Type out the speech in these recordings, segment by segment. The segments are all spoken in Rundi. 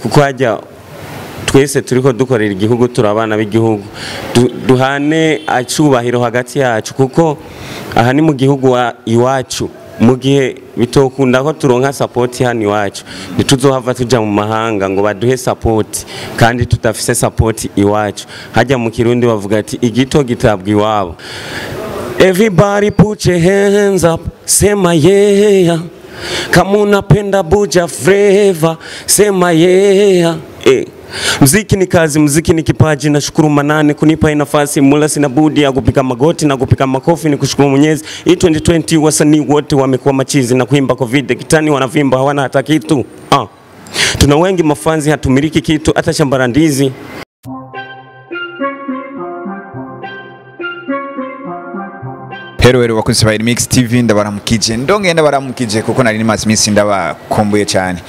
Kuko hajya twese turiko dukorera igihugu, turabana b'igihugu, duhane acubahiro hagati yacu, kuko aha ni mu gihugu iwacu. Mu gihe bitokunda ko turonka support hano iwacu, ntituzohava tuja mu mahanga ngo baduhe support kandi tudafise support iwacu. Hajya mu Kirundi bavuga ati igito gitabwa iwabo. Everybody put your hands up, sema yeah. Kama unapenda Buja Flava, sema yeah. Mziki ni kazi, mziki ni kipaji. Nashukuru Manane kunipa hii nafasi. Mula sina budi ya kupika magoti na kupika makofi, ni kushukuru Mwenyezi. Hii 2020 wasanii wote wamekuwa machizi na kuimba COVID kitani wanavimba hawana hata kitu. Tuna wengi mafanzi hatumiliki kitu hata shamba la ndizi. Hello hello bakunzi ba Remix TV, ndabaramukije, ndonge ndabaramukije kuko nari nimaze iminsi ndabakumbuye cyane.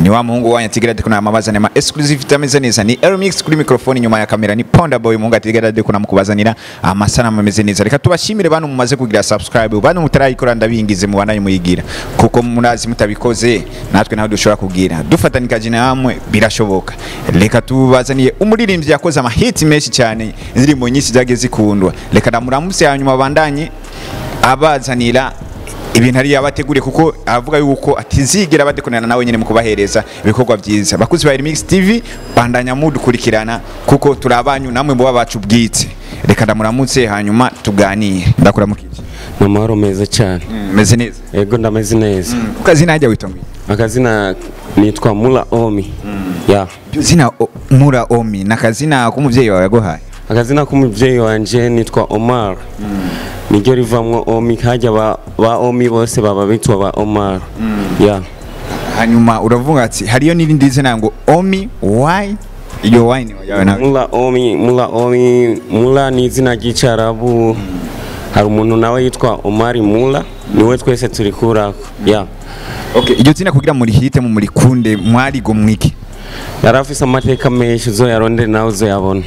Ni wa muhungu wanyu atigira kuna amabazane ma exclusive tameze neza, ni Remix kuri microphone, nyuma ya kamera ni Ponda Boy muhungu atigira kuna mukubazanira amasanamu ameze neza. Reka tubashimire bantu mumaze kugira subscribe, bantu mutarayikora ndabingize mubandanye muyigira, kuko munazi mutabikoze natwe naho dushobora kugira dufatanikaje namwe birashoboka. Reka tubazaniye umuririmbyi yakoze ama hit menshi cyane, indirimbo nyinshi zagiye zikundwa. Reka ndamuramutse hanyuma bandanye abazanira ibintu ari yabateguriye, kuko avuga yuko atizigira badekonana nawe nyene mu kubahereza ibikorwa byiza. Bakuzi ba Remix TV, bandanya mudukurikirana kuko turabanyu namwe mu babacu bwitse. Reka ndamuramutse hanyuma tuganire. Ndakuramukije. Namahoro meza cyane. Meze neza. Yego ndameze neza. Ukazina hajya witwa ngwi? Akazina nitwa Mula Omi. Ya. Zina Mula Omi nakazina k'umuvyeyi wawe yaguhaye? Akazina k'umuvyeyi wanje nitwa Omar. Niryo rivamwo Omi, hajya ba Omi bose baba bitwa ba Omar. Ya. Hanyuma uravuga ati hariyo n'irindi zina ngo Omi why? Iyo why ni yawe nawe? Mula Omi, Mula Omi, Mula ni izina ry'Icyarabu. Hari umuntu nawe yitwa Omar Mula, niwe twese turikurako. Ya. Okay, iryo zina kugira muri hite mu muri kunde mwarigomwe iki? Yarafise amateka menshi uzoyaronde nawe uzoyabona.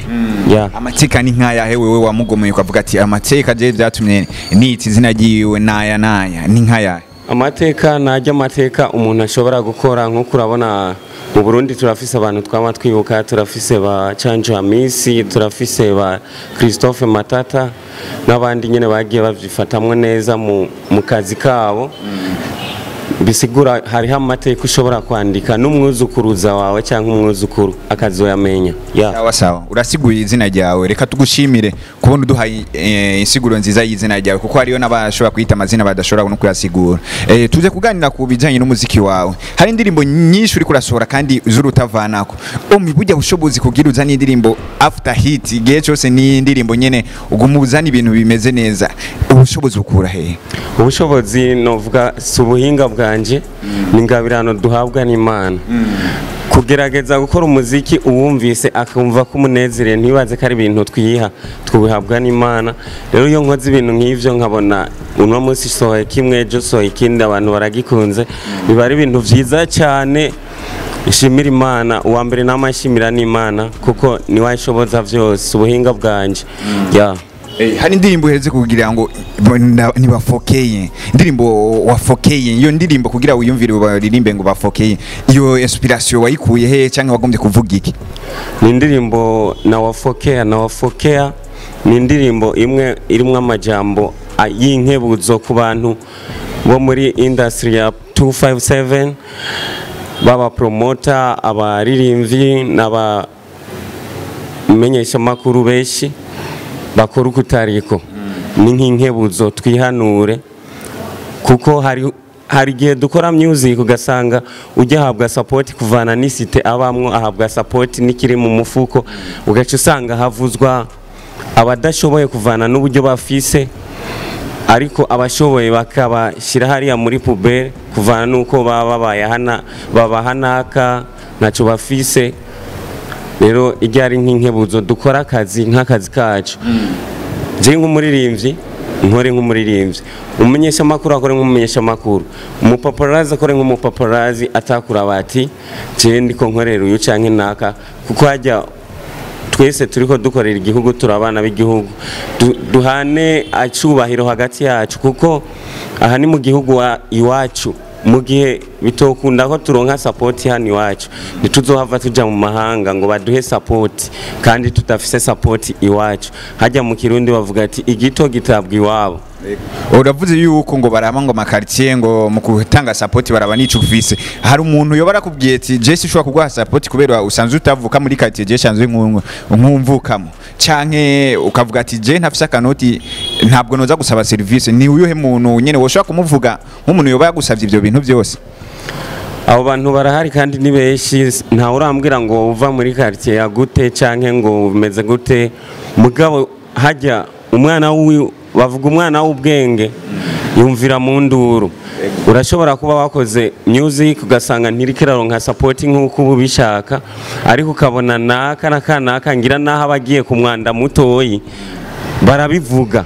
Ya. Amateka ni nkaya wewe wamugomeye ukavuga ati amateka je byatumye niti izina ryiwe naya naya ni nkaya? Amateka najya amateka umuntu ashobora gukora, nkuko urabona mu Burundi turafise abantu twama twibuka, turafise ba Canjo Amisi, turafise ba Christophe Matata n'abandi nyene bagiye bavyifatamwe neza mu kazi kabo. Bisigura hariho amateka ushobora kwandika n'umwuzukuruza wawe cyangwa umwuzukuru akazoyamenya. Ya. Sawa sawa, urasiguye izina ryawe. Reka tugushimire kubona uduhaye insiguro nziza y'izina ryawe, kuko hariyo n'abashobora kwita amazina badashobora no kuyasigura. Tuze kuganira ku bijanye n'umuziki wawe. Hari indirimbo nyinshi uri kurasohora kandi zurutavanako. Omi burya bushobozi kugira uzana indirimbo after hit igihe cyose ni indirimbo nyene ugumuzana ibintu bimeze neza, ubushobozi ukura he? Ubushobozi novuga si ubuhinga bwanje, ni ingabirano duhabwa n'Imana. Kugerageza gukora umuziki uwumvise akumva ko umunezere, ntibaze ko ari ibintu twiha, tubihabwa n'Imana. Rero iyo nkoze ibintu nk'ivyo nkabona uno munsi sohoye kimwe ejo sohoye ikindi abantu baragikunze, biba ari ibintu vyiza cyane. Nshimira Imana, uwa mbere namashimira n'Imana kuko niwe anshoboza vyose, ubuhinga bwanje. Ya. Hari indirimbo uheze kugira ngo nibafokeye, indirimbo wafokeye, iyo ndirimbo kugira wiyumvire baririmbe ngo bafokeye, iyo inspiration wayikuye he cyangwa wagombye kuvuga iki? Ni indirimbo nawafokea, nawafokea ni indirimbo imwe irimwo amajambo y'inkebuzo ku bantu bo muri industry ya 257, baba promoter, abaririmbyi n'aba menyesha makuru benshi bakora ukutariko. Ni nk'inkebuzo twihanure, kuko hari igihe dukora music ugasanga ujya ahabwa support kuvana n'isite abamwo, ahabwa support n'ikiri mu mufuko, ugaca usanga havuzwa abadashoboye kuvana n'uburyo bafise, ariko abashoboye bakabashyira hariya muri poubelle kuvana n'uko baba bayahana babahanaka ntacyo bafise. Rero ijya ari nk'inkebuzo dukora akazi nk'akazi kacu. Je nk'umuririmbyi nkore nk'umuririmbyi, umumenyeshamakuru akore nk'umumenyeshamakuru, umupaparazi akore nk'umupaparazi, atakura bati je ndiko nkorera uyu canke naka, kuko hajya twese turiko dukorera igihugu, turabana b'igihugu, duhane acubahiro hagati yacu, kuko aha ni mu gihugu iwacu. Mu gihe bitokunda ko turonka support hano iwacu, ntituzohava tuja mu mahanga ngo baduhe support kandi tudafise support iwacu. Hajya mu Kirundi bavuga ati igito gitabwa iwabo. Uravuze yuko ngo baraba ngo makartier ngo mu gutanga support baraba n'ico ufise. Hari umuntu yoba arakubwiye ati je ushobora kuguha support kubera usanzwe utavuka muri quartier je sanzwe nkumvukamo, canke ukavuga ati je ntafise akanoti ntabwo noza gusaba service? Ni uyuhe muntu nyene woshobora kumuvuga nk'umuntu yoba yagusavye ivyo bintu byose? Abo bantu barahari kandi ni benshi. Ntawe urambwira ngo uva muri quartier ya gute canke ngo umeze gute, mugabo hajya umwana bavuga umwana w'ubwenge yumvira mu nduru. Urashobora kuba wakoze music ugasanga ntirikiraronka support nk'uko ubu bishaka, ariko ukabona naka na kanaka ngira naho abagiye ku mwanda mutoyi barabivuga.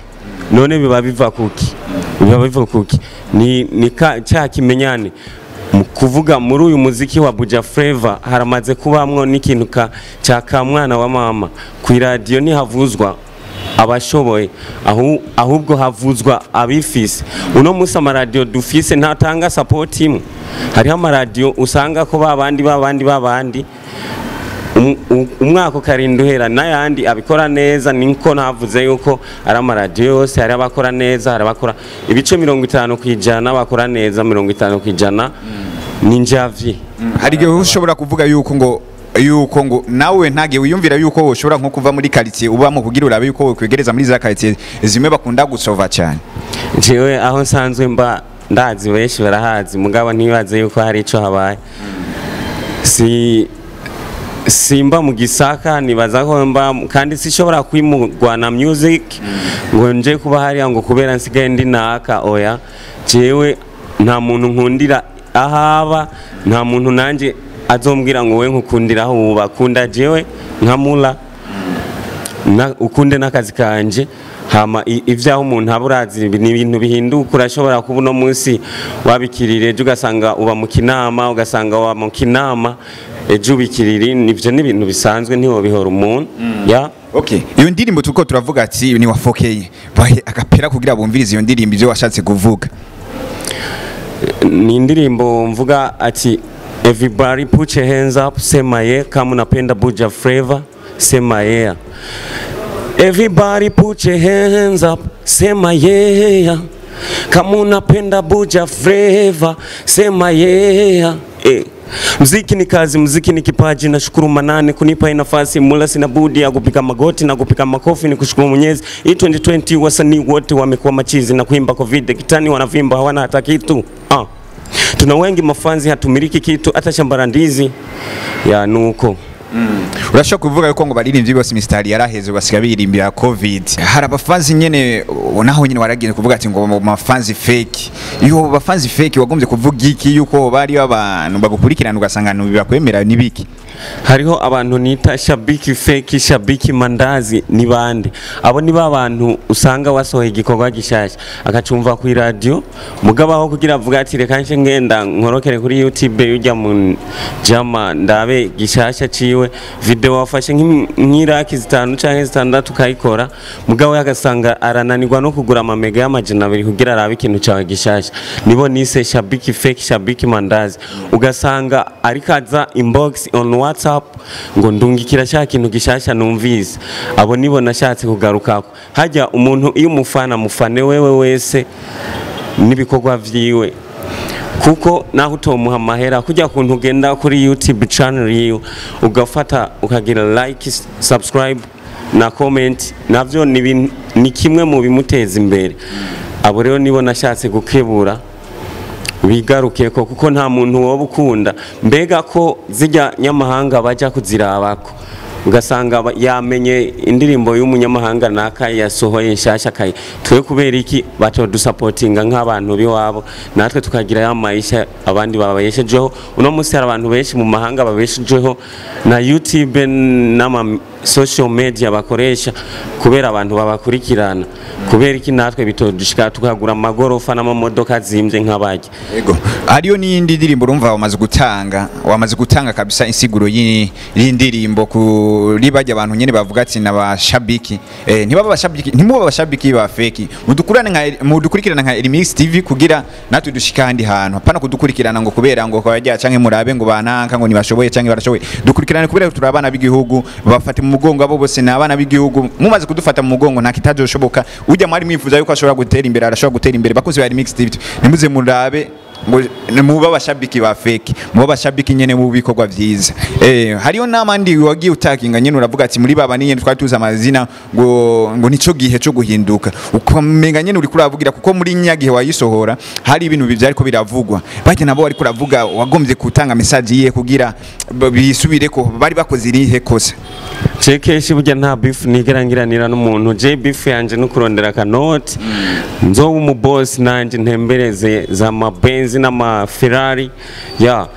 None biba biva kuki? Biba biva kuki? Ni cya kimenyane. Mu kuvuga muri uyu muziki wa Buja Flavor haramaze kubamwo n'ikintu cya kamwana wa mama. Ku radio ntihavuzwa abashoboye, ahubwo havuzwa abifise. Uno munsi amaradiyo dufise ntatanga support imwe. Hariho amaradiyo usanga ko babandi umwaka ukarinda uhera, n'ayandi abikora neza. Niko navuze yuko ari amaradiyo yose, hari abakora neza, hari abakora ibice 50% bakora neza, 50% ni njavyi. Hari igihe ushobora kuvuga yuko ngo nawe ntage wiyumvira yuko ushobora nko kuva muri quartier ubamo kugira urabe yuko wokwegereza muri za quartier zimwe bakunda gusova cyane? Jewe aho nsanzwe mba ndazi benshi barahazi, mugabo ntibaze yuko hari ico habaye. Si simba mu Gisaka, nibaza ko mba kandi sishobora kwimurwa na music ngo nje kuba hariya ngo kubera nsigaye ndi naka. Oya, jewe nta muntu nkundira ahaba, nta muntu nanje azombwira ngo we nkukundira aho uba. Kunda jewe nkamula na ukunde n'akazi kanje. Hama ivyaho umuntu aba urazi ni ibintu bihinduka. Urashobora kuba uno munsi wabikirira, ejo ugasanga uba mu Kinama, ugasanga uba mu Kinama ejo ubikirira. Nivyo ni ibintu bisanzwe, ntiwobihora umuntu ya. Okay, iyo ndirimbo turiko turavuga ati ni wafokeye, bahe agapera kugira bumvirize iyo ndirimbo ivyo washatse kuvuga. Ni indirimbo mvuga ati everybody put your hands up, sema yeah, kama unapenda Buja Flavor, sema yeah. Everybody put your hands up, sema yeah, kama unapenda Buja Flavor, sema yeah. Eh. Mziki ni kazi, mziki ni kipaji. Nashukuru Manane kunipa hii nafasi. Mula sina budi ya kupika magoti na kupika makofi ni kushukuru Mwenyezi. Hii 2020 wasanii wote wamekuwa machizi na kuimba COVID kitani wanavimba hawana hata kitu. Tuna wengi mafanzi hatumiliki kitu hata shamba la ndizi ya nuko. Urashobora kuvuga yuko ngo baririmbyi bose imistari yaraheze basiga biririmbira COVID. Hari abafanzi nyene naho nyene waragiye kuvuga ati ngo mafanzi fake. Iyo bafanzi fake wagombye kuvuga iki, yuko bari abantu bagukurikirana ugasanga ntibakwemera nibiki? Hariho abantu nita shabiki fake, shabiki mandazi. Ni bande abo? Ni ba bantu usanga wasohoye igikorwa gishasha akacumva ku radio, mugabo aho kugira avuga ati reka nce ngenda nkorokere kuri YouTube ujya mu jama ndabe gishasha ciwe, video wafashe nk'iraki 5 canke 6 ukayikora, mugabo yagasanga arananirwa no kugura amamega y'200 kugira arabe ikintu cawe gishasha. Nibo nise shabiki fake, shabiki mandazi. Ugasanga ariko aza inbox on WhatsApp ngo ndungikira cya kintu gishasha numvise. Abo nibo nashatse kugarukako. Hajya umuntu iyo umufana mufane wewe wese n'ibikorwa vyiwe, kuko naho utomuha amahera kujya kuntu ugenda kuri YouTube channel yiwe ugafata ukagira like, subscribe na comment, navyo ni kimwe mu bimuteza imbere. Abo rero nibo nashatse gukebura bigaruke ko, kuko nta muntu woba ukunda mbega ko zijya nyamahanga bajya kuzirabako, ugasanga yamenye indirimbo y'umunyamahanga naka yasohoye nshasha kayi twe kubera iki batodusapotinga nk'abantu biwabo, natwe tukagira ya maisha abandi babayeshejeho. Uno munsi hari abantu benshi mu mahanga babeshejeho na YouTube n'ama social media bakoresha kubera abantu babakurikirana, kubera iki natwe bitodushika tukagura amagorofa n'amamodoka azimvye nk'abarya? Ego, hariyo n'iyindi ndirimbo urumva wamaze gutanga kabisa insiguro y'indirimbo kuri bajya abantu nyene bavuga ati n'abashabiki, ntibaba abashabiki, ntimuba abashabiki ba fake, mudukurane nka mudukurikirana nka Remix TV kugira natwe dushika ahandi hantu, hapana kudukurikirana ngo kubera ngo kwajya canke murabe ngo bananka ngo ntibashoboye canke barashoboye. Dukurikirane kubera turi abana b'igihugu, bafate mu mugongo abo bose ni abana b'igihugu. Mumaze kudufata mu mugongo, nta kitazoshoboka. Ujya mwari mwifuza yuko ashobora gutera imbere, arashobora gutera imbere. Bakozi ba Remix TV, nimuze murabe ngo muba abashabiki ba fake, muba abashabiki nyene mu bikorwa vyiza. Hariyo n'amandi wagiye utakinga nyene, uravuga ati muri baba nyene twari tuzi amazina ngo nico gihe cyo guhinduka, ukamenga nyene uri kuravugira kuko muri nyagihe wayisohora hari ibintu byariko biravugwa, bajya nabo wari kuravuga. Wagombye gutanga message yiye kugira bisubireko? Bari bakoze irihe kosa? Je kenshi burya nta beef nigera ngiranira n'umuntu. Je beef yanje no kurondera akanoti, nzoba umuboss nanje ntembereze za mabenzi n'ama Ferrari ya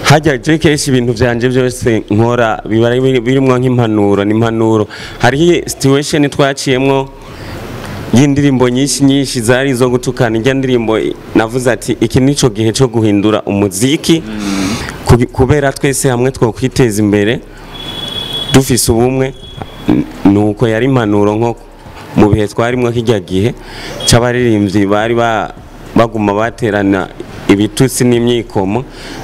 hajya. Je kenshi ibintu vyanje byose nkora biba ari birimwo nk'impanuro, n'impanuro. Hariho situation twaciyemwo y'indirimbo nyinshi nyinshi zari izo gutukana. Ijya ndirimbo navuze ati iki nico gihe cyo guhindura umuziki, kubera twese hamwe twokwiteza imbere dufise ubumwe. Nuko yari impanuro nko mu bihe twarimwo kijya gihe c'abaririmbyi bari baguma baterana ibitutsi n'imyikomo,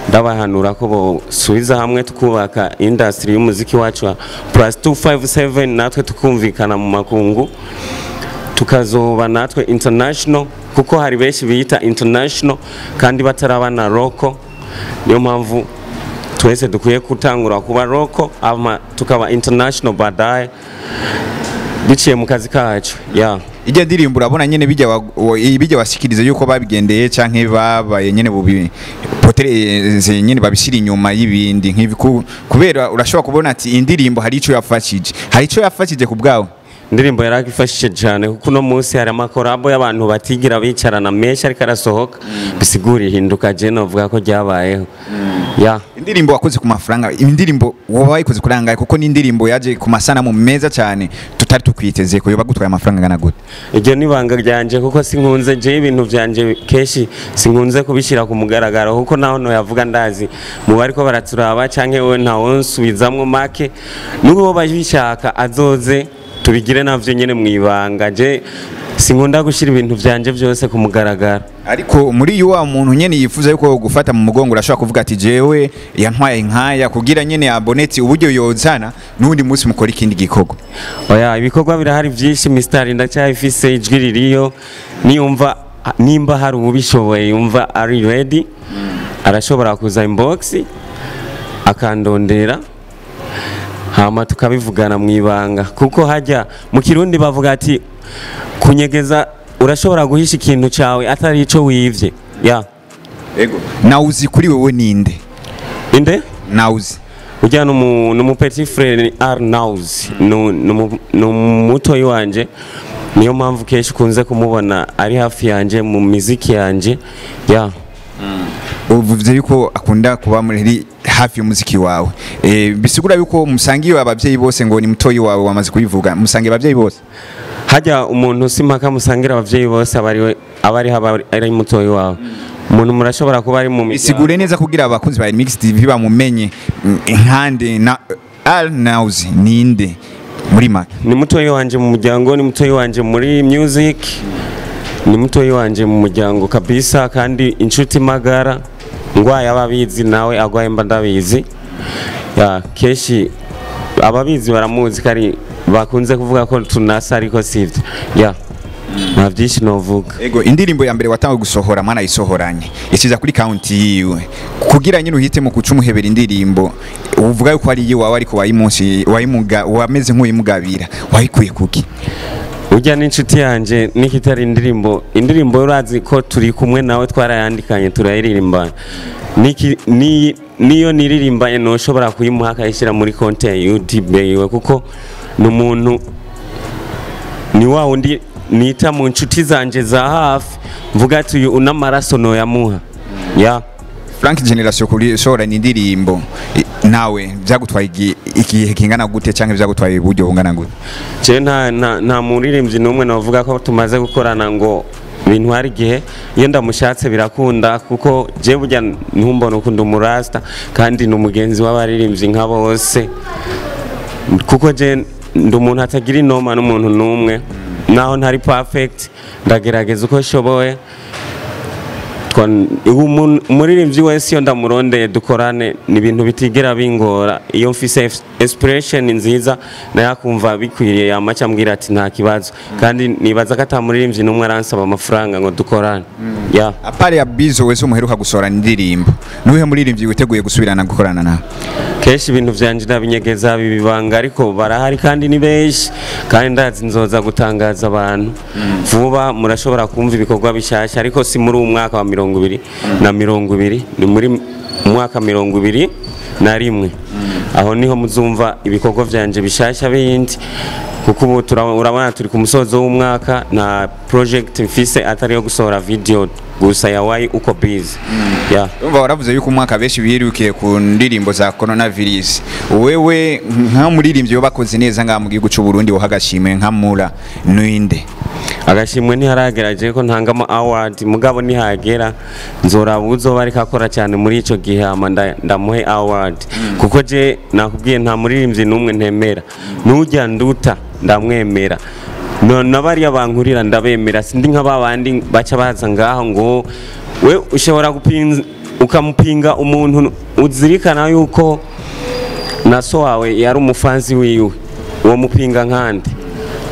ndabahanura ko bosubiza hamwe tukubaka industry y'umuziki wacu wa plus 257, natwe tukumvikana mu makungu, tukazoba natwe international, kuko hari benshi biyita international kandi bataraba na local. Niyo mpamvu twese dukwiye gutangura kuba local, ama tukaba international baadaye biciye mu kazi kacu ya. Ijya ndirimbo urabona nyene bijya bijya washikiriza yuko babigendeye canke babaye nyene bubi potereze nyene babishira inyuma y'ibindi nk'ibi, kubera urashobora kubona ati indirimbo hari ico yafashije ku bwawe. Indirimbo yaragifashije cyane, kuko uno munsi hari amakorabo y'abantu batigira bicarana menshi ariko arasohoka, bisigura ihinduka je novuga ko ryabayeho ya. Indirimbo wakoze ku mafaranga, indirimbo woba wayikoze kuri angahe? Kuko ni indirimbo yaje ku masanamu meza cyane tutari tukwiteze ko yoba gutwaye amafaranga angana gute? Iryo ni ibanga ryanje, kuko sinkunze je ibintu vyanje kenshi sinkunze kubishyira ku mugaragaro, kuko naho noyavuga ndazi mu bariko baraturaba canke wewe ntawonsubizamwo make. N'uwo babishaka azoze tubigire navyo nyene mwibanga. Je sinkunda gushyira ibintu vyanje vyose ku mugaragaro. Ariko muri iyo wa muntu nyene yifuza yuko gufata mu mugongo, urashobora kuvuga ati jewe yantwaye nkaya, kugira nyene abonetse uburyo yozana n'undi munsi mukora ikindi gikorwa. Oya, ibikorwa birahari byinshi, Mr ndacyafise ijwi ririyo. Niyumva nimba hari ubishoboye yumva ari ready, arashobora kuza inbox akandondera, hama tukabivugana mu ibanga, kuko hajya mu Kirundi bavuga ati kunyegeza, urashobora guhisha ikintu cyawe atari ico wivye ya. Ego, nawuzi kuri wewe ninde? Inde? Nawuzi. Ujya numu petit frère Arnaus, numutoyi wanje, niyo mpamvu kenshi ukunze kumubona ari hafi yanje mu miziki yanje ya. Uvuze yuko akunda kuba muri hafi y'umuziki wawe, bisigura yuko musangiye abavyeyi bose, ngo ni mutoyi wawe, wamaze kubivuga, musangiye abavyeyi bose? Hajya umuntu simpaka musangira abavyeyi bose aba ari haba ari mutoyi wawe. Umuntu murashobora kuba ari mu miryango. Bisigure neza kugira abakunzi ba Mix TV bamumenye, nkande na Arnaus ninde muri make? Ni mutoyi wanje mu muryango, ni mutoyi wanje muri music, ni mutoyi wanje mu muryango kabisa, kandi inshuti magara. Ngwaye ababizi, nawe agwaye mba ndabizi ya. Kenshi ababizi baramuzi kari bakunze kuvuga ko tunasa, ariko sivyo ya, nta byinshi novuga. Ego, indirimbo ya mbere watangiye gusohora mwana yisohoranye isiza kuri count yiwe, kugira nyine uhite mu kuca umuhebera indirimbo uvuga yuko ari iwawe, ariko wayimunsi wayimuga wameze nk'uyimugabira, wayikuye kuki? Ujya n'inshuti yanje nikitari indirimbo, indirimbo urazi ko turi kumwe nawe, twarayandikanye, turayiririmbana. Niki ni niyo niririmbanye noshobora kuyimuha akayishyira muri konti ya YouTube yiwe, kuko ni umuntu ni wa wundi nita mu nshuti zanje za hafi, mvuga ati uyu unamaraso noyamuha ya. Frank Generation kuri sohora indirimbo nawe byagutwaye igihe kingana gute canke byagutwaye uburyo bungana gute? Je nta muririmbyi n'umwe navuga ko tumaze gukorana ngo bintwara igihe. Iyo ndamushatse birakunda, kuko je burya ntumbona ukunda umurasta kandi ni umugenzi w'abaririmbyi nka bose, kuko je ndi umuntu atagira inoma n'umuntu n'umwe. Naho ntari perfect, ndagerageza uko nshoboye. Umuririmbyi wese iyo ndamurondeye dukorane, ni ibintu bitigera bingora. Iyo mfise expression nziza naye akumva bikwiriye, yamaca ambwira ati nta kibazo. Kandi nibaza ko ata muririmbyi n'umwe aransaba amafaranga ngo dukorane. Yeah. À part ya Bizo wese umuheruka gusohora indirimbo, nuhe muririmbyi witeguye gusubirana gukorana nawe? Kenshi ibintu vyanje ndabinyegeza bibibanga, ariko barahari kandi ni benshi, kandi ndazi nzoza gutangaza abantu vuba. Murashobora kumva ibikorwa bishasha, ariko si muri uwu mwaka wa 2020, ni muri mwaka 2021. Aho niho muzumva ibikorwa vyanje bishasha bindi, kuko ubu urabona turi ku musozo w'umwaka, nta project mfise atari yo gusohora video gusa ya Why Uko Busy. Yeah. Umva, waravuze yuko umwaka benshi birukiye ku ndirimbo za coronavirus. Wewe nka muririmbyi bakoze neza ngaha mu gihugu cy'u Burundi wahagashimwe nka Mura ninde? Agashimwe ntiharageraje ko ntangamo award, mugabo nihagera nzoraba uzoba ariko akora cyane muri ico gihe, hama ndamuhe award. Kuko je nakubwiye nta muririmbyi n'umwe ntemera, nujya nduta ndamwemera, no nabariya bankurira ndabemera. Sindi nka babandi baca baza ngaho ngo we ushobora gupinza ukamupinga umuntu uzirikana yuko na so wawe yari umufanzi wiwe, uwo mupinga nkande.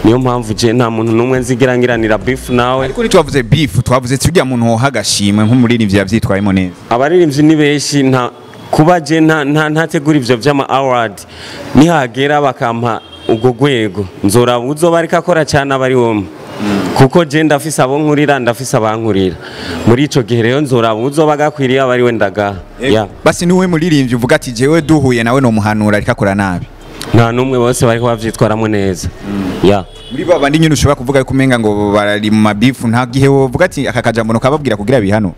Niyo mpamvu je nta muntu n'umwe nzigira ngiranira beef nawe. Ariko ntitwavuze beef, twavuze tujya muntu wohagashimwe nk'umuririmbyi yavyitwayemo neza. Abaririmbyi ni benshi, nta kuba je nta ntategura ivyo vy'ama award. Nihagera bakampa ubwo rwego, nzoraba uzoba ariko akora cyane aba ari womwe, kuko je ndafise abo nkurira, ndafise abankurira. Muri ico gihe rero nzoraba uzoba agakwiriye aba ari we ndagaha. Yeah. Basi niwe muririmbyi uvuga ati jewe duhuye nawe no muhanura ariko akora nabi? Nta n'umwe, bose bariko bavyitwaramwo neza. Yeah. Muri ba bandi nyine ushobora kuvuga yuko umenga ngo barari mu mabifu, nta gihe wovuga ati aka kajambo no kababwira kugira bihano?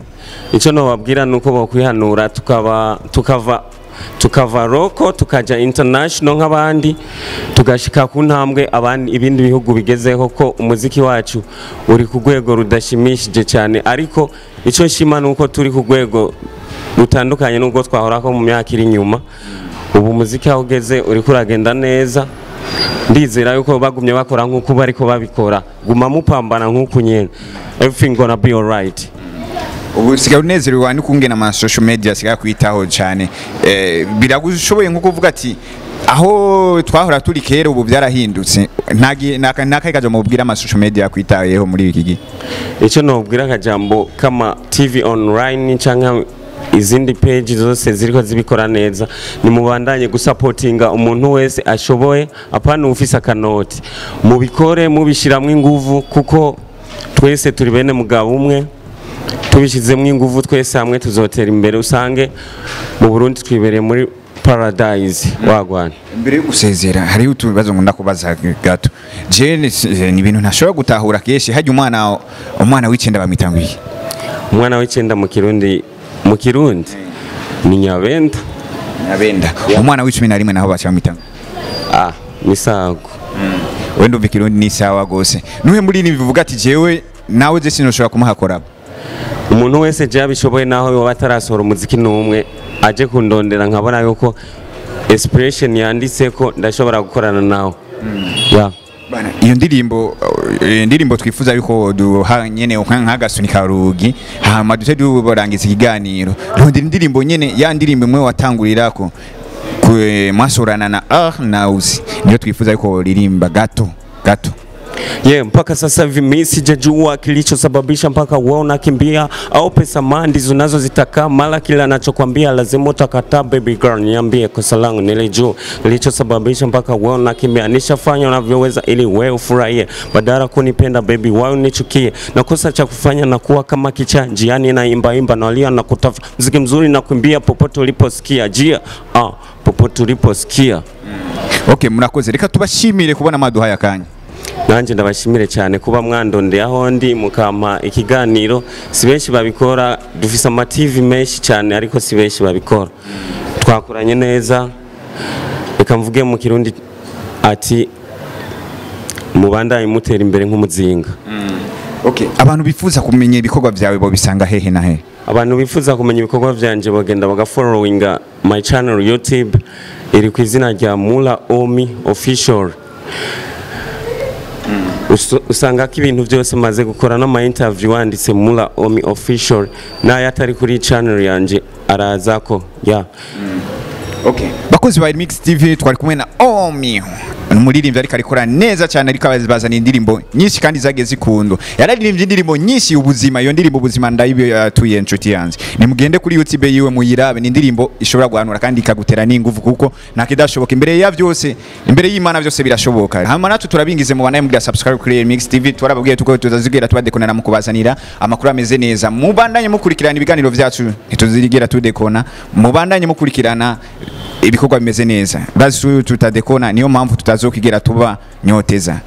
Icyo nobabwira ni uko bokwihanura, tukaba tukava local tukaja international nk'abandi, tugashika ku ntambwe abandi ibindi bihugu bigezeho, ko umuziki wacu uri ku rwego rudashimishije cyane. Ariko icyo nshima ni uko turi ku rwego rutandukanye n'ubwo twahorako mu myaka iri inyuma. Ubu umuziki aho ugeze uriko uragenda neza. Ndizera yuko bagumye bakora nk'uko bariko babikora, guma mupambana nk'uku nyene, everything gonna be alright. Ubu usigaye unezerewe n'ukungena ama social media asigaye kwitaho cyane, biragushoboye nko kuvuga ati aho twahora turi kera ubu byarahindutse? Nta nakahe kajambo mubwira ama social media kwitayeho muri iki gihe? Icyo nobwira akajambo kama TV online canke izindi page zose ziriko zibikora neza, nimubandanye gusapotinga umuntu wese ashoboye, apana ufise akanoti. Mubikore mubishiramwo inguvu, kuko twese turi bene mugabo umwe. Tubishizemwo inguvu twese hamwe tuzotera imbere, usange mu Burundi twibereye muri paradise wagwana. Mbere yo gusezera hariho utubazo nkunda kubaza gato. Je ni ibintu ntashobora gutahura kenshi. Hajya umwana w'icenda bamwita ngo iki? Umwana w'icenda mu Kirundi ni nyabenda. Nyabenda. Umwana w'11 naho baca bamwita ngo? Ah, misago. Wenda ndumva ikirundi ni sawa gose. Nuhe muri ni bivuga ati jewe nawe je sinoshobora kumuhakora? Umuntu wese je abishoboye, naho yoba atarasohora umuziki n'umwe, aje kundondera nkabona yuko expression yanditse ko ndashobora gukorana nawe. Yeah. Bana, iyo ndirimbo ndirimbo twifuza yuko duha nyene nk'agasunika rugi, hama duce durangiza ikiganiro. Rondera indirimbo nyene, ya ndirimbo imwe watangurirako mwasorana na Arnaus, niyo twifuza yuko ririmba gato gato. Yeah, mpaka sasa hivi mimi sijajua kilichosababisha mpaka wewe unakimbia, au pesa mandi unazozitaka, mara kila anachokwambia lazima utakataa. Baby girl, niambie kosa langu nilijua kilichosababisha mpaka wewe unakimbia. Nishafanya unavyoweza ili wewe ufurahie, badala kunipenda baby wewe unichukie, na kosa cha kufanya na kuwa kama kichaa njiani na imba imba nalia na kutafuta muziki mzuri na kuimbia popote uliposikia jia, ah, popote uliposikia. Okay, murakoze, reka tubashimire kubona maduhaye akanya. Nanjye ndabashimire cyane kuba mwandondeye aho ndi, mukampa ikiganiro. Si benshi babikora, dufise ama TV menshi cyane, ariko si benshi babikora. Twakoranye neza. Reka mvuge mu Kirundi ati mubandanye mutera imbere nk'umuzinga. Okay, abantu bifuza kumenya ibikorwa byawe bo bisanga hehe na hehe? Abantu bifuza kumenya ibikorwa vyanje bagenda bagafollowinga my channel YouTube, iri ku izina rya Mula Omi Official. Usanga ko ibintu byose maze gukora n'ama interview, wanditse Mula Omi Official, n'ayo atari kuri channel yanje arazako ya. Okay, bakozi ba Mix TV, twari kumwe na Omi, umuririmbyi ariko arikora neza cyane, ariko bazana indirimbo nyinshi kandi zagiye zikundwa. Yararirimbye indirimbo nyinshi, Ubuzima. Iyo ndirimbo Ubuzima ndayituye inshuti yanjye, nimugende kuri YouTube yiwe muyirabe. Ni indirimbo ishobora guhanura kandi ikagutera n'ingufu, kuko nta kidashoboka imbere ya byose, imbere y'Imana byose birashoboka. Hama natwe turabingize mu banaye mugira subscribe kuri Mix TV. Twarababwiye tuko tutazigera tubadekonera mu kubazanira amakuru ameze neza. Mubandanye mukurikirana ibiganiro byacu, ntituzigera tudekona. Mubandanye mukurikirana ibikorwa bimeze neza, bazi tutadekona, niyo mpamvu tutazokigera tuba nyoteza.